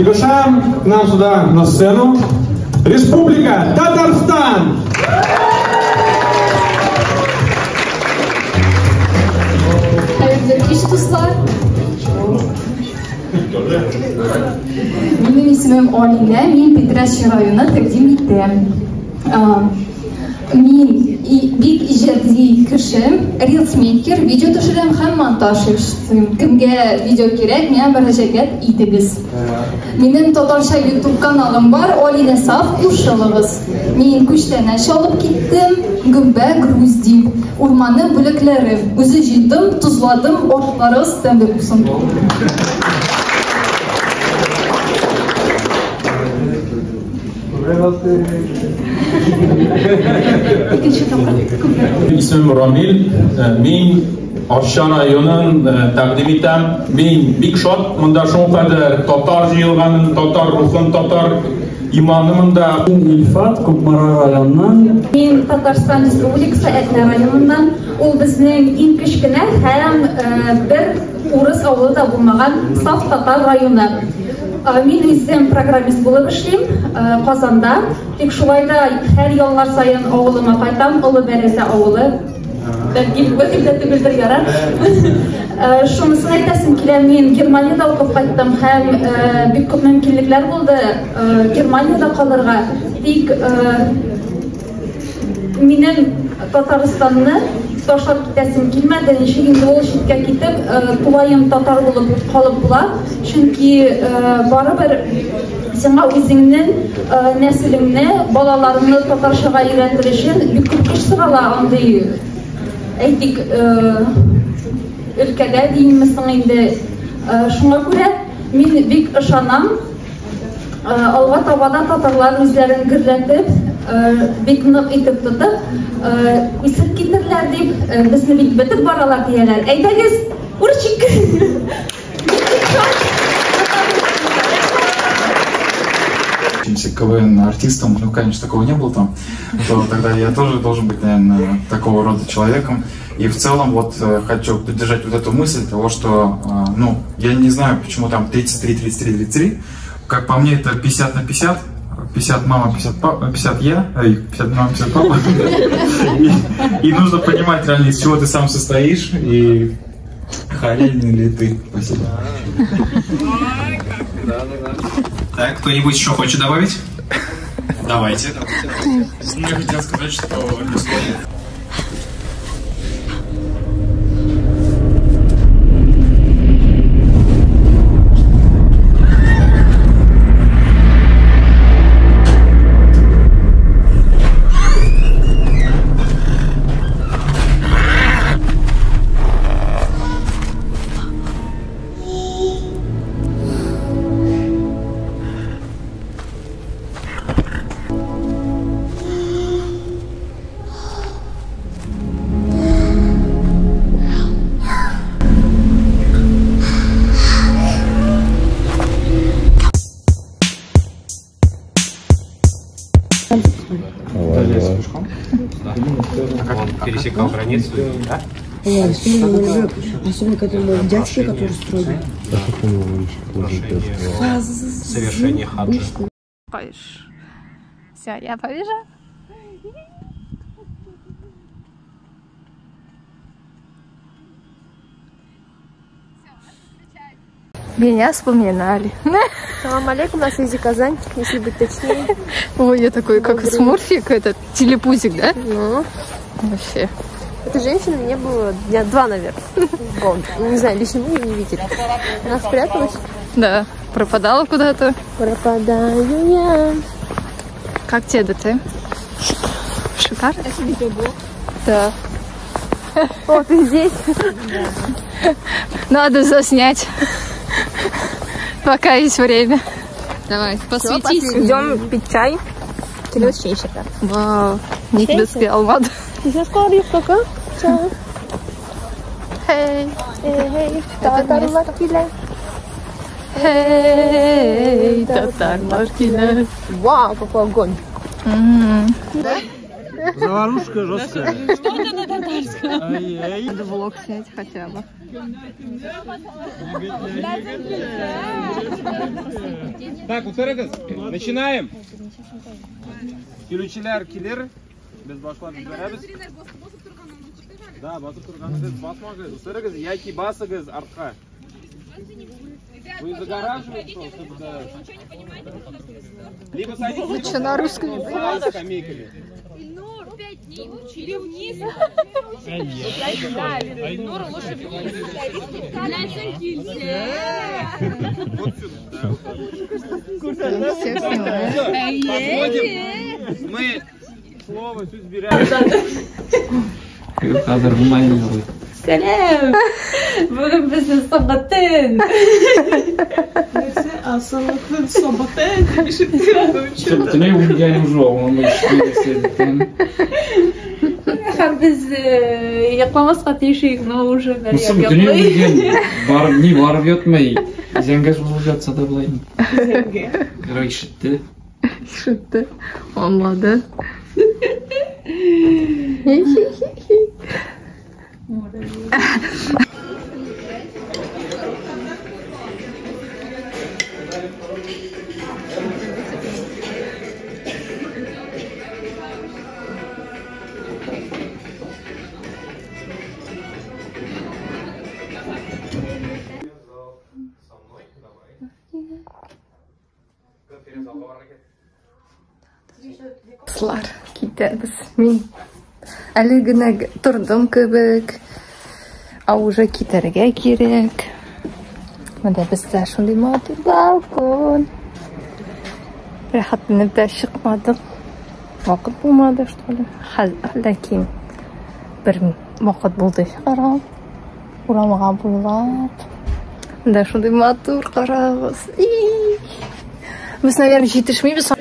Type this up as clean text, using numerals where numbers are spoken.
Приглашаем к нам сюда на сцену Республика Татарстан! Дуслар. Минем исемем Алинә, мин Питрәч районы тәкъдим итәм. Мин бик иҗади кеше, рилсмейкер, видео төшерәм һәм монтаж ясыйм. Кемгә видео кирәк, миңа мөрәҗәгать итегез. Минем татарча YouTube каналым бар, Алинә Саф, кушылыгыз. Мин күчтәнәч алып киттем, гөмбә, грузди, урманның бүләкләре. Үзе җыйдым, тозладым, ашларыгыз тәмле булсын. Исемем Рамил, мин Арча районын тәкъдим итәм. Мин бик шат, монда шулкадәр татар җыелганын, татар рухын, татар иманы монда. Мин Илфат, Кукмара районыннан. Мин Татарстан Республикасы Әтнә районыннан. Ул безнең иң кечкенә һәм бер урыс авылы да булмаган саф татар районы. Мин үзем программист булып эшлим Казанда. Тик шулай да һәр яллар саен авылыма кайтам, Олы Бәрәзә авылы. Бәлки бер дә түгелдер, ярар. Шунысын әйтәсем килә, мин Германиядә укып кайттым һәм бик күп мөмкинлекләр булды Германиядә калырга. Тик минем Татарстанны ташлап китәсем килмәде. Ничек инде ул читкә китеп, тулаем татар булып калып була. Чөнки барыбер сиңа үзеңнең нәселеңне, балаларыңны татарчага өйрәтер өчен бик күп көч сорала андый, әйтик, өлкәдә димме соң инде. Шуңа күрә мин бик ышанам, алга таба да татарлар үзләрен гөрләтеп, бик нык итеп тотып, үсеп китерләр дип, безне бит бетеп баралар дияләр. Әйдәгез, үрчик! КВН артистом, ну, конечно, такого не было там, то тогда я тоже должен быть, наверное, такого рода человеком. И в целом вот хочу поддержать вот эту мысль того, что, ну, я не знаю, почему там 33, 33, 33, как по мне, это 50 на 50, 50 мама, 50 папа, 50 я, 50 мама, 50 папа. И нужно понимать реально, из чего ты сам состоишь, и халяльный ли ты. Спасибо. Так, кто-нибудь еще хочет добавить? Давайте. Я хотел сказать, что... Он пересекал границу, да? Особенно, когда дядьки, которые строгие. Совершение хаджа. Все, я побежала. Меня вспоминали. Салам алейкум, на связи Казань, если быть точнее. Ой, я такой, как смурфик, этот телепузик, да? Ну. Вообще. Этой женщины не было дня два, наверное. Не знаю, лично мы ее не видели. Она спряталась. Да, пропадала куда-то. Пропадаю я. Как тебе ДТ? Шикарно. Это видеоблог. Да. О, ты здесь? Надо заснять. Пока есть время. Давай, посветись. Идем пить чай. Вау, Никитский алмат. Хей. Хей, татарлар килә. Вау, какой огонь. Заварушка жесткая. Что-то на татарском. Надо влог снять хотя бы. Так, утырыгыз. Начинаем. Килүчеләр килер. Без башлап җибәрәбез. Да, басып торганыгыз басмагыз. Утырыгыз яки басыгыз артка. Вы загораживаете, чтобы, да. Либо садитесь, Лучше на русском не либо скамейками. Ильнур, 5 дней учили вниз. Да, Ильнур лучше вниз. Вот сюда. Всех снимаю. Подходим. Мы слово сүз бирәбез. Хәзер булмай. Сәлам! Бүген безнең соңгы төн. Төнлә я уже, он Һәм без йокламаска тиешик, но уже Ну, соң төнлә үлгән, барып, ни барып ятмый. Зәңгә сузылып ятса да болай. Короче, ишетте. Ишетте. Аңлады. Дуслар, китәбез. Мин әле генә тордым кебек. А уже китәргә кирәк. Монда бездә шундый матур балкон. Рәхәтләнеп тә чыкмадык. Вакыт булмады, что ли. Ләкин бер вакыт булды чыгарга. Урамга буйлап. Монда шундый матур, карагыз. Без, наверное, җитешмибез.